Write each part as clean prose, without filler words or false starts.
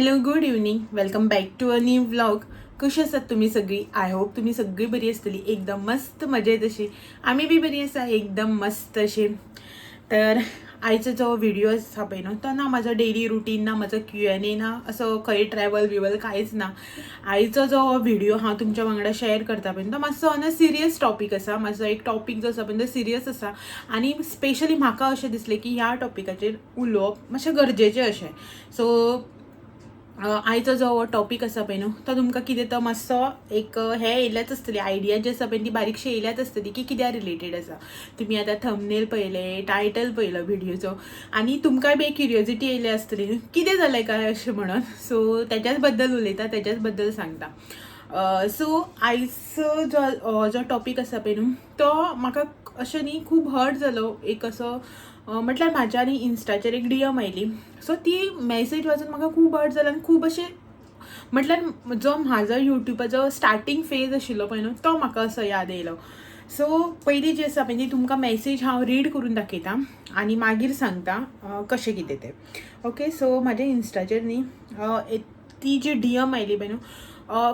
Hello, good evening, welcome back to a new vlog. कशी आसात तुमी सगळीं? I hope तुमी सगळीं बरी आसतली, एकदम मस्त मजेत अशी. आमी बी बरी आसा, एकदम मस्त अशी. तर आयचो जो व्हिडिओ आसा पळय न्हू, तो ना म्हाजो डेली रुटीन, ना म्हाजो क्यू एन ए, ना असो खंय ट्रॅवल बिवल, कांयच ना. आयचो जो व्हिडिओ हांव तुमच्या वांगडा शेअर करता पळय, तो मातसो ऑन अ सिरियस टॉपीक आसा. मातसो एक टॉपीक जो आसा पळय, तो सिरियस आसा आनी स्पेशली म्हाका अशें दिसलें की ह्या टॉपिकाचेर उलोवप मातशें गरजेचें अशें. सो आयचो जो हो टॉपीक आसा पळय न्हू, तो तुमकां कितें तो मातसो एक हें येयल्याच आसतली, आयडिया जी आसा पळय ती बारीकशी येयल्याच आसतली की कित्या रिलेटेड आसा. तुमी आतां थंबनेल पळयलें, टायटल पळयलो व्हिडिओचो आनी तुमकांय बी एक क्युरियोजिटी येयल्या आसतली न्हू, कितें जालें काय अशें म्हणून. सो तेज्याच बद्दल उलयता, तेज्याच बद्दल सांगता. सो आयचो जो टॉपीक आसा पळय न्हू, तो म्हाका अशें न्ही खूब हर्ट जालो एक असो. म्हटल्यार म्हाज्या न्ही इन्स्टाचेर एक डीएम आयली. सो ती मॅसेज वाचून म्हाका खूब हर्ट जालें आनी खूब अशें, म्हटल्यार जो म्हाजो युट्युबाचो स्टार्टींग फेज आशिल्लो पळय न्हू, तो म्हाका असो याद येयलो. सो पयलीं जी आसा पळय ती तुमकां मॅसेज हांव रीड करून दाखयता आनी मागीर सांगता कशें कितें तें. ओके, सो म्हाज्या इन्स्टाचेर न्ही ती जी डीएम आयली पळय न्हू,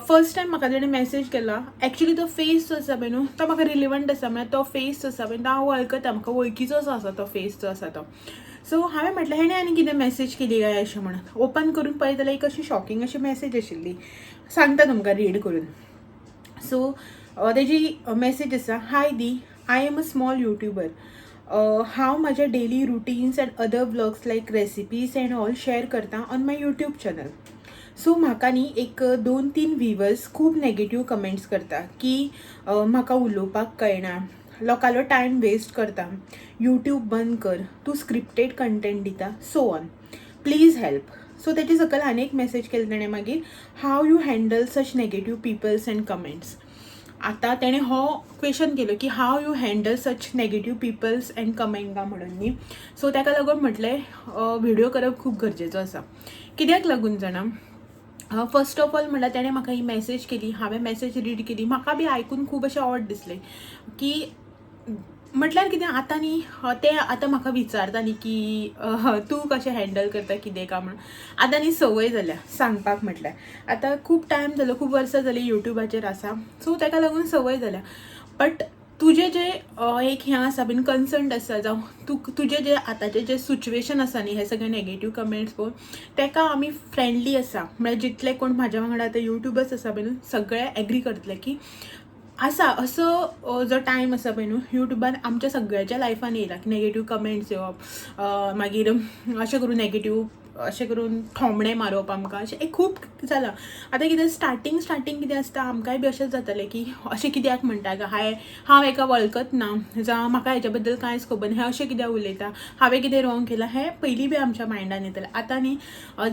फर्स्ट टायम म्हाका तेणें मॅसेज केला. एक्चुली तो फेस जो आसा पळय न्हू, तो म्हाका रिलेवंट आसा. म्हळ्यार तो फेस जो आसा पळय, तो हांव वळखता, म्हाका वळखीचो असो आसा तो फेस जो आसा तो. सो हांवें म्हटलें, हेणें आनी कितें मॅसेज केली काय अशें म्हणून ओपन करून पळयत जाल्यार एक अशी शॉकिंग अशी मॅसेज आशिल्ली. सांगता तुमकां रीड करून. सो तेजी मॅसेज आसा, "हाय दी, I am a small YouTuber. हांव म्हाज्या daily routines and other vlogs like recipes and all share करता on my YouTube channel. So म्हाका न्ही एक दोन तीन व्हिवर्स खूब नेगेटीव कमेंट्स करता की म्हाका उलोवपाक कळना, लोकांलो टायम वेस्ट करता, यूट्यूब बंद कर, तूं स्क्रिप्टेड कंटेंट दिता, so on. Please help." So तेजे सकयल आनी एक मॅसेज केली तेणें मागीर, "How you handle such negative peoples and comments?" आतां तेणें हो क्वेशन केलो की how you handle such negative peoples and comment म्हणून न्ही. सो ताका लागून म्हटलें, व्हिडिओ करप खूब गरजेचो आसा. कित्याक लागून जाणा? फर्स्ट ऑफ ऑल म्हणल्यार तेणें म्हाका ही मॅसेज केली, हांवें मॅसेज रीड केली, म्हाका बी आयकून खूब अशें ऑड दिसलें की म्हटल्यार कितें आतां न्ही ते आतां म्हाका विचारता न्ही की तूं कशें हँडल करता कितें काय म्हणून. आतां न्ही संवय जाल्या सांगपाक. म्हटल्यार आतां खूब टायम जालो, खूब वर्सां जालीं युट्युबाचेर आसा, सो ताका लागून संवय जाल्या. बट तुजें जें एक हें आसा बीन, कन्सर्न आसा, जावं तूं तुजें जें आतांचें जें सिच्युएशन आसा न्ही, हे सगळे नेगेटीव कमेंट्स पळोवन, ताका आमी फ्रेंडली आसा. म्हळ्यार जितले कोण म्हाज्या वांगडा आतां युट्युबर्स आसा पळय न्हू, सगळे एग्री करतले की आसा असो जो टायम आसा पळय न्हू, युट्युबान आमच्या सगळ्याच्या लायफान येयला की नेगेटीव कमेंट्स येवप, मागीर अशें करून नेगेटीव अशें करून थोमणे मारप आमकां, अशें एक खूब जालां. आतां कितें, स्टार्टींग स्टार्टींग कितें आसता, आमकांय बी अशेंच जातालें की अशें कित्याक म्हणटा काय, हांवें हांव हेका वळखत ना जावं म्हाका हेच्या बद्दल कांयच खबर ना, हें अशें कित्याक उलयता, हांवें कितें रॉंग केलां, हें पयलीं बी आमच्या मायंडान येतालें. आतां न्ही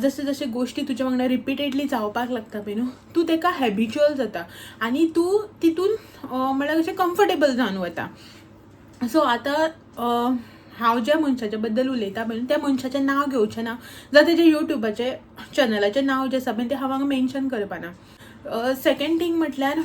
जशें जशें गोश्टी तुज्या वांगडा रिपिटेडली जावपाक लागता पळय न्हू, तूं तेका हॅबिच्युअल जाता आनी तूं तितून म्हळ्यार कशें कम्फर्टेबल जावन वता. सो आतां हांव ज्या मनशाच्या बद्दल उलयता पळय न्हू, त्या मनशाचें नांव घेवचें ना, जावं तेजें युट्युबाचें चॅनलाचें नांव जें आसा पळय, तें हांव हांगा मेन्शन करपाना. सेकंड थींग म्हटल्यार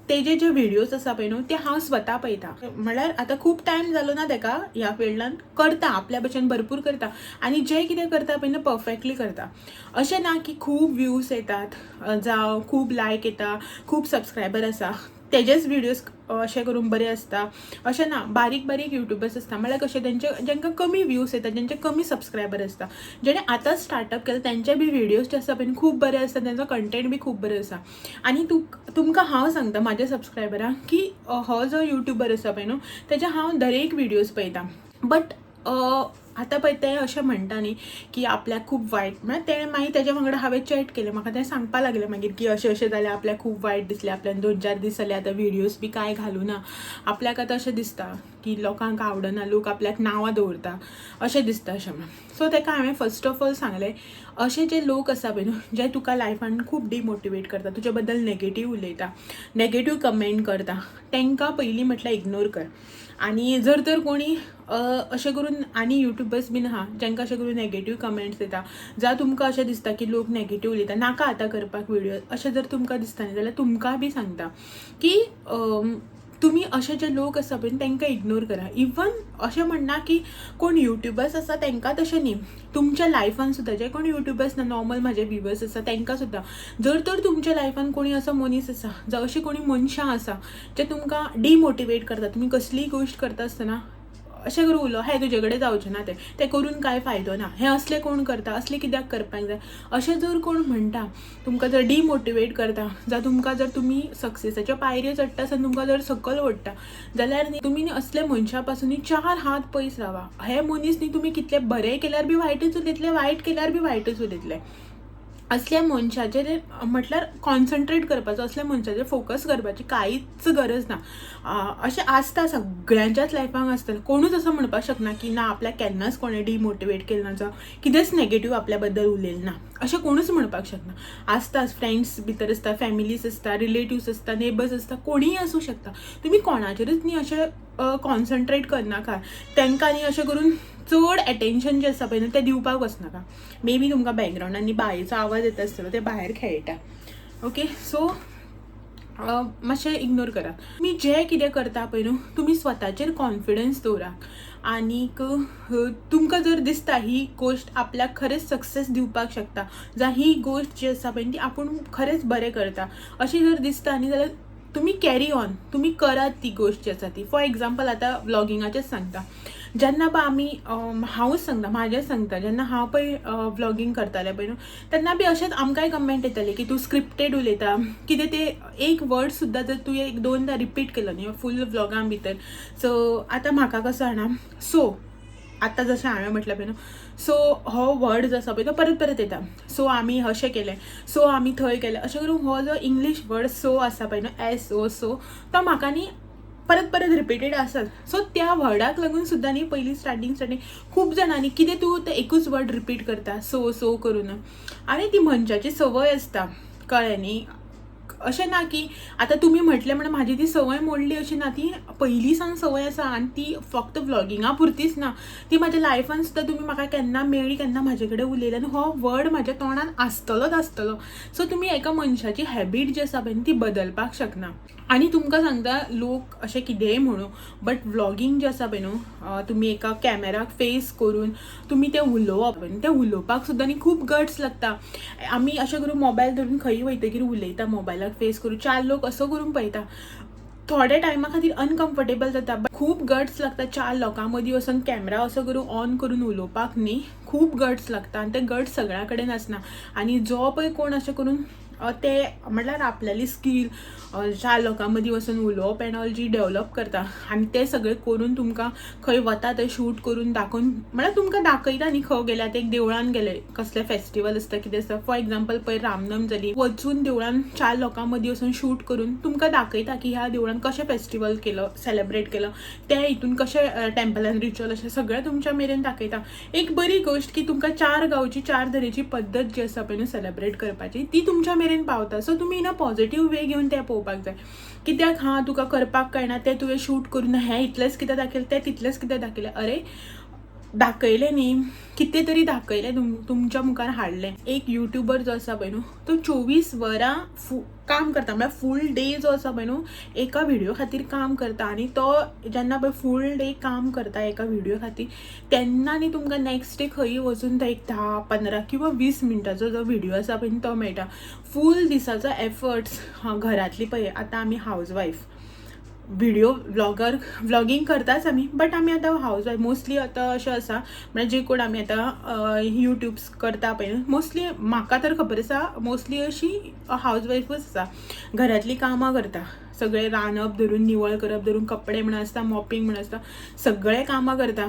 तेजे जे व्हिडियोज आसा पळय न्हू, ते हांव स्वता पळयता. म्हळ्यार आतां खूब टायम जालो ना तेका ह्या फिल्डान करता, आपल्या भशेन भरपूर करता आनी जें कितें करता पळय न्हू, परफेक्टली करता. अशें ना की खूब व्यूज येतात जावं खूब लायक येता, खूब सबस्क्रायबर आसा, तेजेच व्हिडियोज अशें करून बरे आसता अशें ना. बारीक बारीक युट्युबर्स आसता, म्हळ्यार कशें, तेंचे जेंकां कमी व्यूज येता, जेंचे कमी सबस्क्रायबर आसता, जेणे आतांच स्टार्टअप केलें, तेंचे बी व्हिडियोज जे आसता पळय खूब बरे आसता, तेंचो कंटेंट बी खूब बरो आसा. आनी तुमकां हांव सांगता, म्हाज्या सबस्क्रायबरांक, की हो जो युट्युबर आसा पळय न्हू, तेजे हांव दरेक व्हिडियोज पळयता. बट आतां पळय ते अशें म्हणटा न्ही की आपल्याक खूब वायट, म्हळ्यार तेणें मागीर तेज्या वांगडा हांवें चॅट केलें, म्हाका तें सांगपा लागलें मागीर की अशें अशें जालें, आपल्याक खूब वायट दिसलें, आपल्यान 2-4 दीस जाले आतां व्हिडियोज बी कांय घालूना, आपल्याक आतां अशें दिसता की लोकांक आवडना, लोक आपल्याक नांवां दवरता अशें दिसता अशें म्हणून. सो तेका हांवें फर्स्ट ऑफ ऑल सांगलें, अशे जे लोक आसा पळय न्हू, जे तुका लायफान खूब डिमोटिवेट करता, तुजे बद्दल नेगेटीव उलयता, नेगेटीव कमेंट करता, तांकां पयलीं म्हटल्यार इग्नोर कर. आनी जर तर कोणी अशें करून आनी युट्युबर्स बीन आहा, जांकां अशें करून नेगेटीव कमेंट्स येता, जावं तुमकां अशें दिसता की लोक नेगेटीव उलयता, नाका आतां करपाक व्हिडियो, अशें जर तुमकां दिसता न्ही, जाल्यार तुमकां बी सांगता की तुमी अशे जे लोक आसा पळय तांकां इग्नोर करा. इवन अशें म्हणना की कोण युट्युबर्स आसा तांकां तशें न्ही, तुमच्या लायफान सुद्दां जे कोण युट्युबर्स ना, नॉर्मल म्हाजे व्युवर्स आसा तांकां सुद्दां जर तर तुमच्या लायफान कोणी असो मनीस आसा जावं अशी कोणी मनशां आसा जे तुमकां डिमोटिवेट करता, तुमी कसलीय गोश्ट करता आसतना अशें करून उलो हें तुजे कडेन जावचें ना, तें तें करून कांय फायदो ना, हें असलें कोण करता, असलें कित्याक करपाक जाय, अशें जर कोण म्हणटा, तुमकां जर डिमोटिवेट करता जावं तुमकां जर तुमी सक्सेसाच्यो पायऱ्यो चडटा आसतना तुमकां जर सकयल ओडटा जाल्यार न्ही तुमी न्ही असल्या मनशां पासून न्ही चार हात पयस रावा. हे मनीस न्ही तुमी कितले बरें केल्यार बी वायटच उलयतले, वायट केल्यार बी वायटच उलयतले. असल्या मनशाचेर म्हटल्यार कॉन्सन्ट्रेट करपाचो, असल्या मनशाचेर फोकस करपाची कांयच गरज ना. अशें आसता सगळ्यांच्याच लायफान आसता, कोणूच असो म्हणपाक शकना की ना आपल्याक केन्नाच कोणें डिमोटिवेट केलें ना जावं कितेंच नेगेटीव आपल्या बद्दल उलयलें ना, अशें कोणूच म्हणपाक शकना. आसताच, फ्रेंड्स भितर आसता, फॅमिलीज आसता, रिलेटिव्स आसता, नेबर्स आसता, कोणीय आसूं शकता. तुमी कोणाचेरूच न्ही अशें कॉन्सन्ट्रेट करनाका, तांकां न्ही अशें करून चड एटेंशन जें आसा पळय न्हू तें दिवपाक वचनाका. मे बी तुमकां बॅकग्रावंडान न्ही बायेचो आवाज येता आसतलो, ते भायर खेळटा. ओके, सो मातशें इग्नोर करा. तुमी जें कितें करता पळय न्हू तुमी स्वताचेर कॉन्फिडन्स दवरात आनीक तुमकां जर दिसता ही गोश्ट आपल्याक खरेंच सक्सेस दिवपाक शकता जावं ही गोश्ट जी आसा पळय ती आपूण खरेंच बरें करता अशें जर दिसता न्ही जाल्यार तुमी कॅरी ऑन, तुमी करात ती गोश्ट जी आसा ती. फॉर एग्जाम्पल आतां व्लॉगिंगाचेंच सांगता, जेन्ना पळय आमी हांवूच सांगता, म्हाजेंच सांगता, जेन्ना हांव पळय व्लॉगींग करतालें पळय न्हू तेन्ना बी अशेंच आमकांय कमेंट येताले की तूं स्क्रिप्टेड उलयता, कितें तें एक वर्ड सुद्दां जर तुवें एक दोनदां रिपीट केलो न्ही फूल व्लॉगां भितर. सो आतां म्हाका कसो जाणा, सो आतां जशें हांवें म्हटलें पळय न्हू, सो हो वर्ड जो आसा पळय तो परत परत येता. सो आमी अशें केलें, सो आमी थंय गेले, अशें करून हो जो इंग्लीश वर्ड सो आसा पळय न्हू, एस ओ सो, तो म्हाका न्ही परत परत रिपीटेड आसात. सो त्या वर्डाक लागून सुद्दां न्ही पयलीं स्टार्टींग स्टार्टींग खूब जाणांनी कितें तूं तें एकूच वर्ड रिपीट करता सो सो करून, आनी ती मनशाची संवय आसता, कळ्ळें न्ही. अशें ना की आतां तुमी म्हटलें म्हण म्हाजी ती संवय मोडली अशी ना, ती पयलीं सावन संवय आसा आनी ती फक्त व्लॉगिंगा पुरतीच ना, ती म्हाज्या लायफान सुद्दां तुमी म्हाका केन्ना मेळ्ळी केन्ना म्हाजे कडेन उलयले आनी हो वर्ड म्हाज्या तोंडान आसतलोच आसतलो. सो तुमी एका मनशाची हॅबीट जी आसा पळय ती बदलपाक शकना. आनी तुमकां सांगता लोक अशें कितेंय म्हणू बट व्लॉगींग जें आसा पळय न्हू, तुमी एका कॅमेराक फेस करून तुमी तें उलोवप, तें उलोवपाक सुद्दां न्ही खूब गट्स लागता. आमी अशें करून मोबायल धरून खंयी वयतकीर उलयता, मोबायलाक फेस करून चार लोक असो करून पळयता, थोड्या टायमा खातीर अनकम्फर्टेबल जाता, बट खूब गट्स लागता चार लोकां मदीं वचून कॅमेरा असो करून ऑन करून उलोवपाक न्ही खूब गट्स लागता आनी ते गट्स सगळ्यां कडेन आसना. आनी जो पळय कोण अशें करून ते म्हटल्यार आपल्याली स्कील चार लोकां मदीं वचून उलोवप एंड ऑल जी डेवलप करता आनी ते सगळें करून तुमकां खंय वता थंय शूट करून दाखोवन म्हळ्यार तुमकां दाखयता न्ही खंय गेल्या, ते एक देवळान गेले कसलें फेस्टिवल आसता कितें आसता, फॉर एग्जाम्पल पळय रामनम जाली, वचून देवळान चार लोकां मदीं वचून शूट करून तुमकां दाखयता की ह्या देवळान कशें फेस्टिवल केलो, सेलेब्रेट केलो, ते हितून कशें टेम्पलान रिच्युअल अशें सगळें तुमच्या मेरेन दाखयता. एक बरी गोश्ट की तुमकां चार गांवची चार तरेची पद्दत जी आसा पळय न्हू सेलेब्रेट करपाची ती तुमच्या मेरेन पावता. सो तुमी इन अ पॉझिटीव वे घेवन तें पळोवपाक जाय. कित्याक हां तुका करपाक कळना तें तुवें शूट करून हें इतलेंच कित्याक दाखयलें तें तितलेंच कित्याक दाखयलें, अरे दाखयलें न्ही कितें तरी दाखयलें, तुमच्या मुखार हाडलें. एक युट्युबर जो आसा पळय न्हू तो 24 वरां काम करता, म्हळ्यार फूल डे जो आसा पळय न्हू एका व्हिडियो खातीर काम करता. आनी तो जेन्ना पळय फूल डे काम करता एका व्हिडियो खातीर तेन्ना न्ही तुमकां नेक्स्ट डे खंयी वचून तो एक 10, 15 किंवा 20 मिनटाचो जो व्हिडियो आसा पळय तो मेळटा. फूल दिसाचो एफर्ट्स घरांतली पळय आतां आमी हावज वायफ, व्हिडियो व्लॉगर व्लॉगींग करताच आमी, बट आमी आतां हावज वायफ मोस्टली आतां अशें आसा म्हळ्यार जे कोण आमी आतां युट्यूब्स करता पळय मोस्टली म्हाका तर खबर आसा मोस्टली अशी हावज वायफूच आसा, घरांतलीं कामां करता, सगळें रांदप धरून निवळ करप धरून कपडे म्हण आसता, मॉपिंग म्हण आसता, सगळें कामां करता.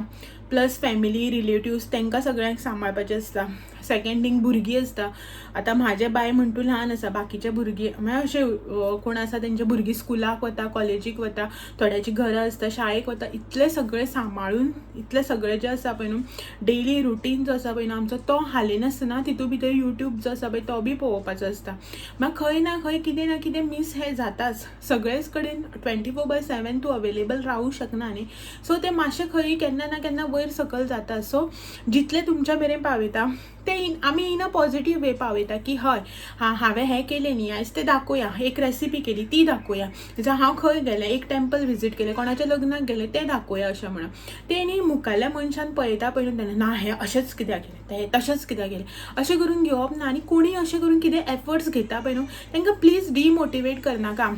प्लस फॅमिली रिलेटिव्स तांकां सगळ्यांक सांबाळपाचें आसता. सेकेंड थींग भुरगीं आसता. आतां म्हाजें बाय म्हण तूं ल्हान आसा, बाकीचे भुरगीं म्हळ्यार अशें कोण आसा तेंचे भुरगीं स्कुलाक वता, कॉलेजीक वता, थोड्याचीं घरां आसता, शाळेक वता, इतलें सगळें सांबाळून इतलें सगळें जें आसा पळय न्हू डेली रुटीन जो आसा पळय न्हू आमचो तो हालयनासतना तितू भितर युट्यूब जो आसा पळय तो बी पळोवपाचो आसता. मागीर खंय ना खंय कितें ना कितें मीस हें जाताच. सगळेच कडेन 24/7 तूं अवेलेबल रावूं शकना न्ही. सो ते मातशें खंय केन्ना ना केन्ना वयर सकयल जाता. सो जितले तुमच्या मेरेन पावयता ते आमी इन अ पॉझिटीव वे पावयता की हय हां, हांवें हें केलें न्ही आयज, तें दाखोवया, एक रेसिपी केली ती दाखोवया, जावं हांव खंय गेलें, एक टेम्पल विजीट केलें, कोणाच्या लग्नाक गेलें तें दाखोवया अशें म्हणून. तें न्ही मुखाल्ल्या मनशान पळयता पळय न्हू तेन्ना, ना हें अशेंच कित्याक केलें, तें तशेंच कित्याक केलें, अशें करून घेवप ना. आनी कोणीय अशें करून कितें एफर्ट्स घेता पळय न्हू, तांकां प्लीज डिमोटिवेट करनाका.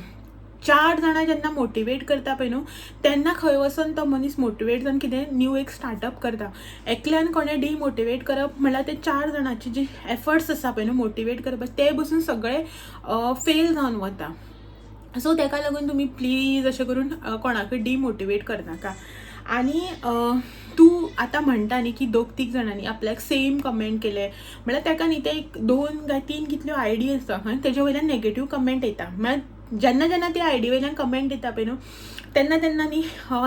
चार जाणां जेन्ना मोटिवेट करता पळय न्हू, तेन्ना खंय वचोन तो मनीस मोटिवेट जावन कितें न्यू एक स्टार्टअप करता. एकल्यान कोणें डिमोटिवेट करप म्हणल्यार ते चार जाणांची जी एफर्ट्स आसा पळय न्हू मोटिवेट करपाक, ते बसून सगळे फेल जावन वता. सो ताका लागून तुमी प्लीज अशें करून कोणाकूय डिमोटिवेट करनाका. आनी तूं आतां म्हणटा न्ही की दोग तीग जाणांनी आपल्याक सेम कमेंट केले म्हळ्यार ताका न्ही ते एक दोन काय तीन कितल्यो आयडी आसा हय, तेजे वयल्यान नेगेटीव कमेंट येता. म्हळ्यार जेन्ना जेन्ना ते आयडी वयल्यान कमेंट येता पळय न्हू, तेन्ना तेन्ना न्ही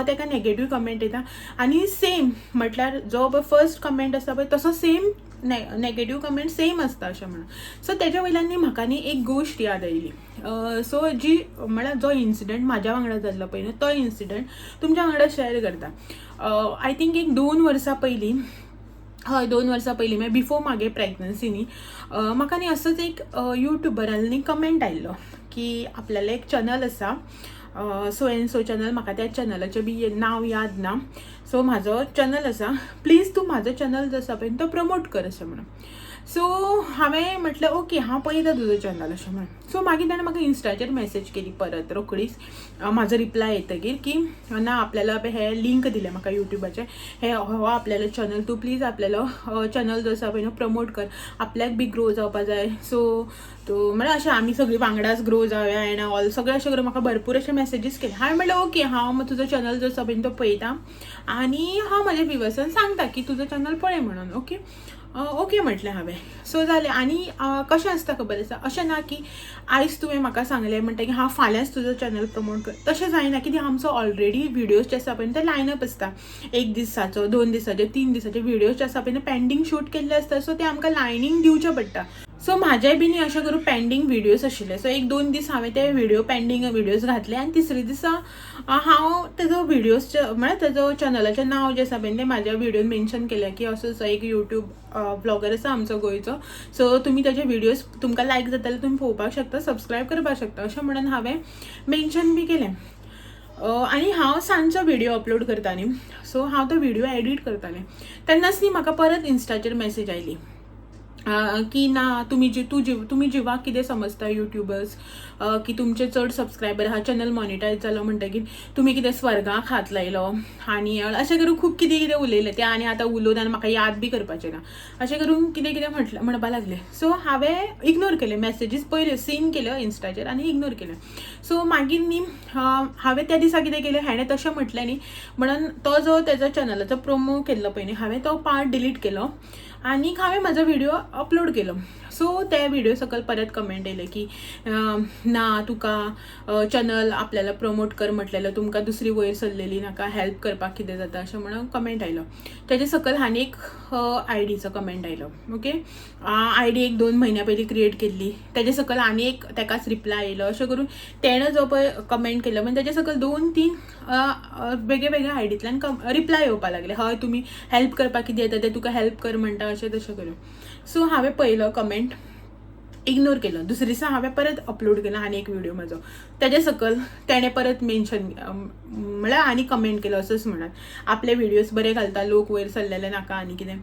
ताका नेगेटीव कमेंट येता. आनी सेम म्हटल्यार जो पळय फर्स्ट कमेंट आसा पळय, तसो सेम नेगेटीव कमेंट सेम आसता अशें म्हणून. सो तेज्या वयल्यान न्ही म्हाका न्ही एक गोश्ट याद आयली. सो जी म्हळ्यार जो इन्सिडंट म्हाज्या वांगडा जाल्लो पळय न्हू, तो इन्सिडंट तुमच्या वांगडा शेअर करता. I think एक 2 वर्सां पयलीं, हय, 2 वर्सां पयलीं, म्हळ्यार बिफोर म्हागे प्रेग्नन्सी न्ही, म्हाका न्ही असोच एक युट्युबरान न्ही कमेंट आयिल्लो की आपल्यालें एक चॅनल आसा, सो एन सो चॅनल, म्हाका त्या चॅनलाचें बी नांव याद ना. सो म्हाजो चॅनल आसा, प्लीज तूं म्हाजो चॅनल जो आसा पळय तो प्रमोट कर अशें म्हणून. सो हांवें म्हटलें, ओके, हांव पळयता तुजो चॅनल अशें म्हणून. सो मागीर ताणें म्हाका इन्स्टाचेर मॅसेज केली परत रोखडीच म्हाजो रिप्लाय येतकीर की ना, आपल्याला हे लिंक दिले म्हाका युट्युबाचें, हे हो आपल्यालो चॅनल, तूं प्लीज आपल्यालो चॅनल जो आसा पळय न्हू प्रमोट कर, आपल्याक बी ग्रो जावपा जाय. सो तूं म्हळ्यार अशें आमी सगळीं वांगडाच ग्रो जावया एंड ऑल सगळें अशें करून म्हाका भरपूर अशे मॅसेजीस केले. हांवें म्हणलें, ओके, हांव तुजो चॅनल जो आसा पळय तो पळयता आनी हांव म्हाज्या विवर्सान सांगता की तुजो चॅनल पळय म्हणून. ओके ओके म्हटलें हांवें. सो जालें. आनी कशें आसता खबर आसा, अशें ना की आयज तुवें म्हाका सांगलें म्हणटकीर हांव फाल्यांच तुजो चॅनल प्रमोट कर, तशें जायना. कित्याक आमचो ऑलरेडी विडियोज जे आसा पळय ते लायनअप आसता. एक दिसाचो, 2 दिसाचे, 3 दिसाचे विडियोज जे आसा पळय ते पेंडींग शूट केल्ले आसता. सो ते आमकां लायनींग दिवचे पडटा. सो म्हाजे बी न्ही अशें करून पेंडींग विडियोज आशिल्ले. सो एक दोन दीस हांवें ते विडियो पेंडींग विडियोज घातले आनी तिसरे दिसा हांव तेजो विडियोज, म्हळ्यार तेजो चॅनलाचें नांव जें आसा पळय तें म्हाज्या विडियोन मेन्शन केलें की असो असो एक युट्यूब ब्लॉगर आसा आमचो गोंयचो, सो तुमी तेजे विडियोज तुमकां लायक जाता जाल्यार तुमी पळोवपाक शकता, सबस्क्रायब करपाक शकता अशें म्हणून हांवें मेन्शन बी केलें. आनी हांव सांजचो विडियो अपलोड करता न्ही, सो हांव तो विडियो एडीट करतालें तेन्नाच न्ही म्हाका परत इन्स्टाचेर मॅसेज आयली की ना, तुमी जी तूं जीव तुमी जिवाक कितें समजता युट्युबर्स, की तुमचे चड सबस्क्रायबर आहा, चॅनल मॉनिटायज जालो म्हणटकीर तुमी कितें स्वर्गाक हात लायलो आनी अशें करून खूब कितें कितें उलयलें तें. आनी आतां उलोवन आनी म्हाका याद बी करपाचें ना, अशें करून कितें कितें म्हटलें, म्हणपाक लागलें. सो हांवें इग्नोर केलें, मॅसेजीस पयल्यो, सीन केल्यो इन्स्टाचेर आनी इग्नोर केलें. सो मागीर न्ही हांवें त्या दिसा कितें केलें, हाणें तशें म्हटलें न्ही म्हणून तो जो तेजो चॅनलाचो प्रोमो केल्लो पळय न्ही, हांवें तो पार्ट डिलीट केलो आनी हांवें म्हाजो विडियो अपलोड केलो. सो त्या विडियो सकयल परत कमेंट येयले की ना, तुका चॅनल आपल्याला प्रमोट कर म्हटलेलो, तुमकां दुसरी वयर सरलेली नाका हेल्प करपाक कितें जाता अशें म्हणून कमेंट आयलो. तेजे सकयल आनी एक आयडीचो कमेंट आयलो. ओके, आयडी एक 2 म्हयन्या पयलीं क्रिएट केल्ली. तेजे सकयल आनी एक तेकाच रिप्लाय येयलो. अशें करून तेणें जो पळय कमेंट केलो म्हणजे तेजे सकयल दोन तीन वेगळे वेगळे आयडींतल्यान रिप्लाय येवपाक लागले, हय, तुमी हेल्प करपाक कितें येता तें तुका हेल्प कर म्हणटा, अशें तशें करून. सो हांवें पयलो कमेंट इग्नोर केलो. दुसरे दिसा हांवें परत अपलोड केलो आनी एक विडियो म्हाजो. तेजे सकयल तेणें परत मेन्शन, म्हळ्यार आनी कमेंट केलो असोच म्हणत, आपले विडियोज बरे घालता, लोक वयर सरलेले नाका आनी कितें.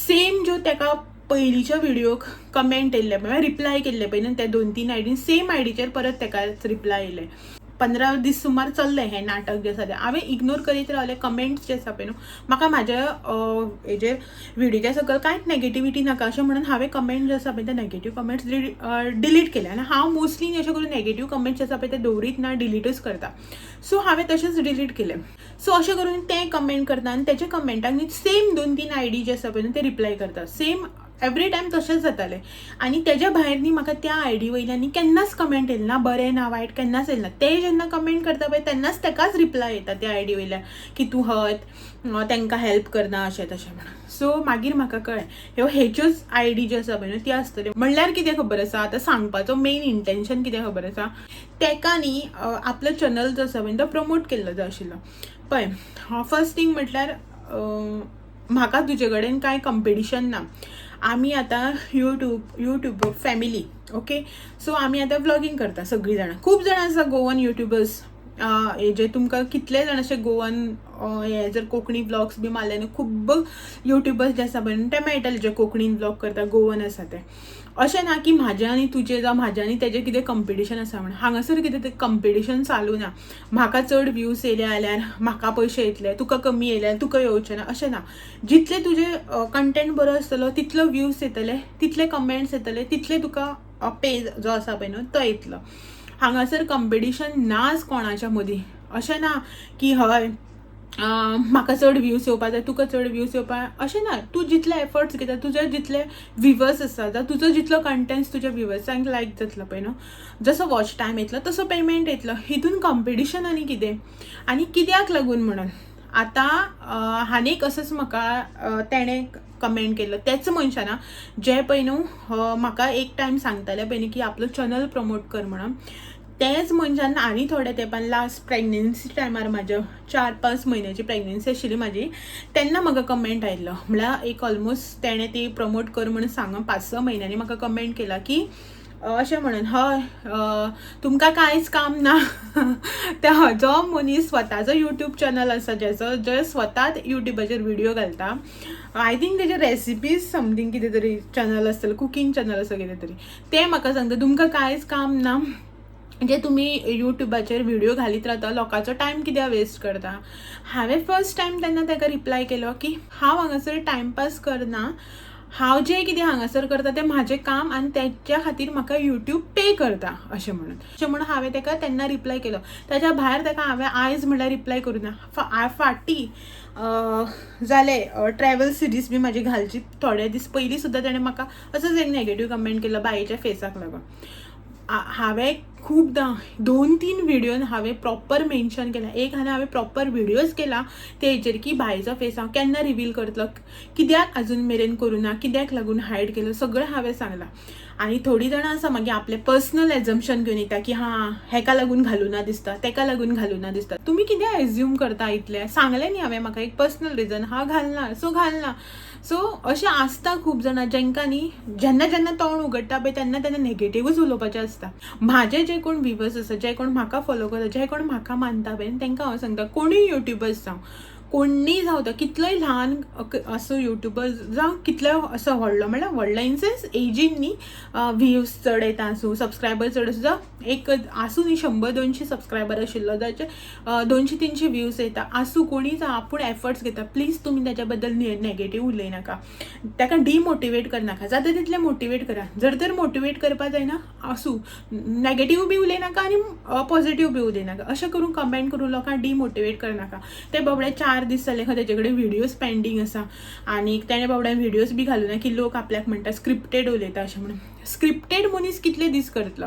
सेम ज्यो तेका पयलींच्या विडियोक कमेंट येयल्ले, म्हळ्यार रिप्लाय केल्ले पळय न्हू, ते दोन तीन आयडीन सेम आयडीचेर परत तेका रिप्लाय येयले. 15 दीस सुमार चल्लें हें नाटक जें आसा तें. हांवें इग्नोर करीत रावलें कमेंट्स जे आसा पळय न्हू. म्हाका म्हाज्या हेजेर विडियोच्या सकयल कांयच नेगेटिविटी नाका अशें म्हणून हांवें कमेंट जे आसा पळय ते नेगेटीव कमेंट्स डिलीट केले. आनी हांव मोस्टली अशें करून नेगेटीव कमेंट्स जे आसा पळय ते दवरीत ना, डिलीटूच करता. सो हांवें तशेंच डिलीट केलें. सो अशें करून ते कमेंट करता आनी तेच्या कमेंटाक न्ही सेम दोन तीन आयडी जे आसा पळय न्हू ते रिप्लाय करता सेम. एवरी टायम तशेंच जातालें. आनी तेज्या भायर न्ही म्हाका त्या आयडी वयल्यान न्ही केन्नाच कमेंट येयला ना, बरें ना वायट केन्नाच येयला ना. ते जेन्ना कमेंट करता पळय तेन्नाच तेकाच रिप्लाय येता त्या आयडी वयल्यान की तूं हत तांकां हेल्प करना अशें तशें म्हणून. सो मागीर म्हाका कळ्ळें ह्यो हेच्योच आयडी ज्यो आसा पळय न्हू ती आसतल्यो. म्हणल्यार कितें खबर आसा, आतां सांगपाचो मेन इंटेन्शन कितें खबर आसा, तेका न्ही आपलो चॅनल जो आसा पळय तो प्रमोट केल्लो जाय आशिल्लो. पळय, फर्स्ट थींग म्हटल्यार म्हाका तुजे कडेन कांय कंपिटिशन ना. आमी आतां यूट्यूब फॅमिली, ओके, सो आमी आतां व्लॉगींग करता सगळीं जाणां. खूब जाणां आसा गोवन युट्युबर्स, हे जे तुमकां कितले जाण अशे गोवन हे जर कोंकणी व्लॉग्स बी मारले न्हू, खूब्ब युट्युबर्स जे आसा पळय न्हू ते मेळटले जे कोंकणीन व्लॉग करता, गोवन आसा ते. अशें ना की म्हाजें आनी तुजें जावं म्हाजें आनी तेजें कितें कंपिटिशन आसा म्हण. हांगासर कितें तें कंपिटिशन चालू ना. म्हाका चड व्यूज येयले जाल्यार म्हाका पयशे येतले, तुका कमी येयले जाल्यार तुका येवचे ना, अशें ना. जितले तुजे कंटेंट बरो आसतलो तितलो व्यूज येतले, तितले कमेंट्स येतले, तितले तुका पे जो आसा पळय न्हू तो येतलो. हांगासर कंपिटिशन नाच कोणाच्या मदीं. अशें ना की हय म्हाका चड व्यूज येवपा जाय, तुका चड व्यूज येवपा, अशें ना. तूं जितले एफर्ट्स घेता, तुजे जितले व्युवर्स आसा जावं तुजो जितलो कंटेंट्स तुज्या व्युवर्सांक लायक जातलो पळय न्हू, जसो वॉच टायम येतलो तसो पेमेंट येतलो. हितून कंपिटिशन आनी कितें आनी कित्याक लागून म्हणून. आतां आनीक असोच म्हाका तेणें कमेंट केल्लो, तेच मनशान जे पळय न्हू म्हाका एक टायम सांगताले पळय न्हू की आपलो चॅनल प्रमोट कर म्हणून, तेच मनशान आनी थोड्या तेंपान लास्ट प्रेग्नेन्सी टायमार, म्हाज्या 4-5 म्हयन्याची प्रेग्नेन्सी आशिल्ली म्हाजी तेन्ना म्हाका कमेंट आयिल्लो. म्हळ्यार एक ऑलमोस्ट तेणें ती प्रमोट कर म्हणून सांगून 5-6 म्हयन्यांनी म्हाका कमेंट केला की अशें म्हणून, हय तुमकां कांयच काम ना. त्या जो मनीस स्वताचो युट्यूब चॅनल आसा, जेचो जे स्वताच युट्यूबाचेर व्हिडियो घालता, I think तेजे रेसिपीज समथींग कितें तरी चॅनल आसतलें, कुकींग चॅनल आसा कितें तरी, ते म्हाका सांगता तुमकां कांयच काम ना, जे तुमी युट्यूबाचेर व्हिडियो घालीत रावता, लोकांचो टायम कित्याक वेस्ट करता. हांवें फर्स्ट टायम तेन्ना ताका रिप्लाय केलो की हांव हांगासर टायमपास करना, हांव जें कितें हांगासर करता तें म्हाजें काम आनी तेच्या खातीर म्हाका युट्यूब पे करता अशें म्हणून. अशें म्हणून हांवें ताका तेन्ना रिप्लाय केलो. ताच्या भायर ताका हांवें आयज म्हणल्यार रिप्लाय करूं ना. फाटीं जालें ट्रॅवल सिरीज बी म्हाजी घालची थोडे दीस पयलीं सुद्दां तेणें म्हाका असोच एक नॅगेटीव कमेंट केलो बायेच्या फेसाक लागून. हांवें खुबदां 2-3 व्हिडियोन हांवें प्रॉपर मेन्शन केलां, एक आनी हांवें प्रॉपर व्हिडियोज केला ते हेचेर की बायेचो फेस हांव केन्ना रिवील करतलो, कित्याक आजून मेरेन करूं ना, कित्याक लागून हायड केलो, सगळें हांवें सांगलां. आनी थोडीं जाणां आसा मागीर आपलें पर्सनल एजम्पशन घेवन येता की हां हेका लागून घालूं ना दिसता, तेका लागून घालूं ना दिसता. तुमी कित्याक एज्यूम करता इतलें? सांगलें न्ही हांवें म्हाका एक पर्सनल रिजन, हांव घालना सो घालना. सो अशें आसता खूब जाणां जेंकां न्ही जेन्ना जेन्ना तोंड उगडटा पळय तेन्ना तेन्ना नेगेटिवूच उलोवपाचें आसता. म्हाजे जे कोण व्युवर्स आसा, जे कोण म्हाका फॉलो करता, जे कोण म्हाका मानता पळय तेंकां हांव सांगता, कोणूय युट्युबर्स जावं, कोणूय जावं, तो कितलोय ल्हान असो युट्युबर जावं, कितलोय असो व्हडलो, म्हणल्यार व्हडलो इन सेन्स एजीन न्ही, व्ह्यूज चड येता आसूं, सबस्क्रायबर चड आसूं, जावं एक आसूं न्ही 100-200 सबस्क्रायबर आशिल्लो जाचे 200-300 व्ह्यूज येता आसूं, कोणीय जावं आपूण एफर्ट्स घेता, प्लीज तुमी ताच्या बद्दल नेगेटीव उलयनाका, ताका डिमोटिवेट करनाका, जाता तितलें मोटिवेट करा. जर तर मोटिवेट करपा जायना आसूं, नेगेटीव बी उलयनाका आनी पॉझिटीव बी उलयनाका. अशें करून कमेंट करून लोकांक डिमोटिवेट करनाका. ते बाबडे 4 दीस जाले खंय तेजे कडेन व्हिडियोज पेंडींग आसा आनी तेणें बाबड्यान व्हिडियोज बी घालूना की लोक आपल्याक म्हणटा स्क्रिप्टेड उलयता अशें म्हणून. स्क्रिप्टेड मनीस कितले दीस करतलो?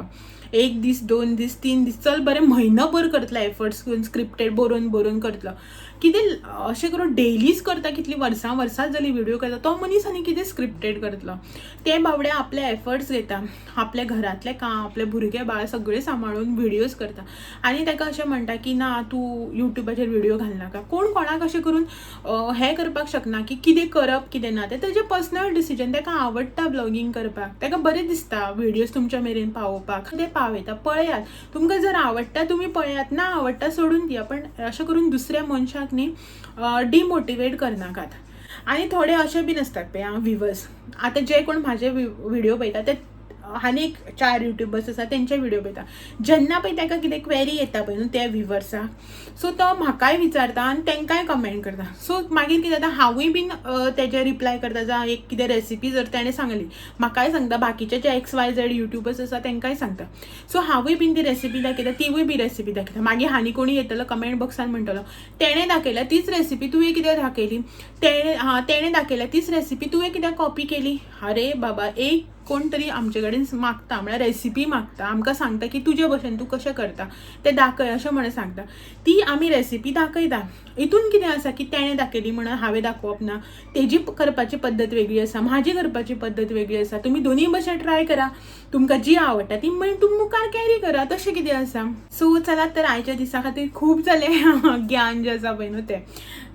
1 दीस, 2 दीस, 3 दीस, चल बरें म्हयनोभर करतलो एफर्ट्स घेवन स्क्रिप्टेड बरोवन बरोवन करतलो. कितें अशें करून डेलीच करता, कितली वर्सां वर्सां जाली व्हिडियो करता तो मनीस आनी कितें स्क्रिप्टेड करतलो? ते बाबडे आपले एफर्ट्स घेता, आपल्या घरांतलें काम, आपले भुरगे बाळ सगळें सांबाळून व्हिडियोज करता आनी ताका अशें म्हणटा की ना तूं युट्यूबाचेर व्हिडियो घालनाका. कोण कोणाक अशें करून हें करपाक शकना की कितें करप कितें ना, तें तेजें पर्सनल डिसिजन. ताका आवडटा ब्लॉगींग करपाक, ताका बरें दिसता व्हिडियोज तुमच्या मेरेन पावोवपाक, ते पावयता. पळयात, तुमकां जर आवडटा तुमी पळयात, ना आवडटा सोडून दिया, पण अशें करून दुसऱ्या मनशाक न्ही डिमोटिवेट करनाकात. आनी थोडे अशे बीन आसतात पळय आं व्युवर्स, आतां जे कोण म्हाजे व्हिडियो पळयता ते आनी एक 4 युट्यूबर्स आसा तेंचे व्हिडियो पळयता. जेन्ना पळय ताका कितें क्वेरी येता पळय न्हू त्या व्युवर्साक, सो तो म्हाकाय विचारता आनी तांकांय कमेंट करता. सो मागीर कितें जाता, हांवूय बीन तेजे रिप्लाय करता. जावं एक कितें रेसिपी जर तेणें सांगली, म्हाकाय सांगता, बाकीचे जे XYZ YouTubers आसा तांकांय सांगता. सो हांवूय बीन ती रेसिपी दाखयता, तिवूय बी रेसिपी दाखयता. मागीर आनी कोणी येतलो कमेंट बॉक्सान म्हणटलो तेणें दाखयल्या तीच रेसिपी तुवें कित्याक दाखयली, तेणें हां तेणें दाखयल्या तीच रेसिपी तुवें कित्याक कॉपी केली. अरे बाबा, एक कोण तरी आमचे कडेन मागता, म्हळ्यार रेसिपी मागता, आमकां सांगता की तुजे भशेन तूं कशें करता तें दाखय अशें म्हणून सांगता, ती आमी रेसिपी दाखयता. हितून कितें आसा की तेणें दाखयली म्हणून हांवें दाखोवप ना. तेजी करपाची पद्दत वेगळी आसा, म्हाजी करपाची पद्दत वेगळी आसा. तुमी दोनूय भशेन ट्राय करा, तुमकां जी आवडटा ती मागीर तुमी मुखार कॅरी करा, तशें कितें आसा. सो चलात तर आयच्या दिसा खातीर खूब जालें ज्ञान जें आसा पळय न्हू तें.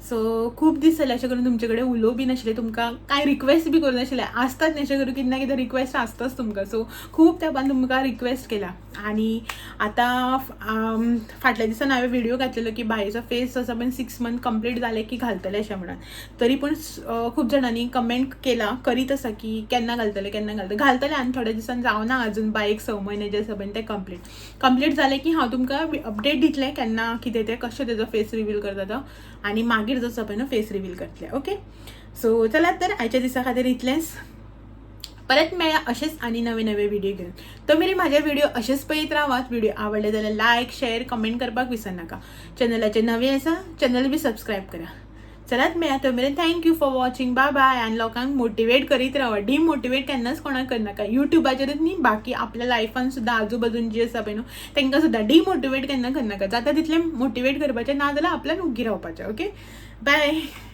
सो खूब दीस जाले अशें करून तुमचे कडेन उलोवप बी नाशिल्लें, तुमकां कांय रिक्वेस्ट बी करूं नाशिल्लें. आसतात न्ही अशें करून कितें ना कितें रिक्वेस्ट आसताच तुमकां. सो खूब तेंपान तुमकां रिक्वेस्ट केला. आनी आतां फाटल्या दिसान हांवें व्हिडियो घातलेलो की बायेचो फेस आसा पळय 6 मंथ कंप्लीट जाले की घालतले अशें म्हणून, तरी पूण खूब जाणांनी कमेंट केला, करीत आसा की केन्ना घालतले केन्ना घालतले. घालतले आनी थोड्या दिसान जावना अजून बायेक 6 म्हयने जे आसा पळय ते कंप्लीट जाले की हांव तुमकां अपडेट दितलें केन्ना कितें तें कशें तेजो फेस रिवील करता तो, आनी मागीर जो आसा पळय न्हू फेस रिवील करतले. ओके, सो चलात तर आयच्या दिसा खातीर इतलेंच. परत मेळया अशेंच आनी नवे नवे व्हिडिओ घेवन. तो मेरेन म्हाजे व्हिडिओ अशेंच पळयत रावात. व्हिडिओ आवडले जाल्यार लायक शेअर कमेंट करपाक विसरनाका. चॅनलाचेर नवे आसा चॅनल बी सबस्क्रायब करा. चलात मेळया, तो मेरेन thank you for watching, bye bye. आनी लोकांक मोटिवेट करीत रावा, डिमोटिवेट केन्नाच कोणाक करनाका. युट्यूबाचेरूच न्ही, बाकी आपल्या लायफान सुद्दां आजूबाजून जी आसा पळय न्हू तांकां सुद्दां डिमोटिवेट केन्ना करनाका. जाता तितलें मोटिवेट करपाचें, ना जाल्यार आपल्यान उग्गी रावपाचें. Okay, bye.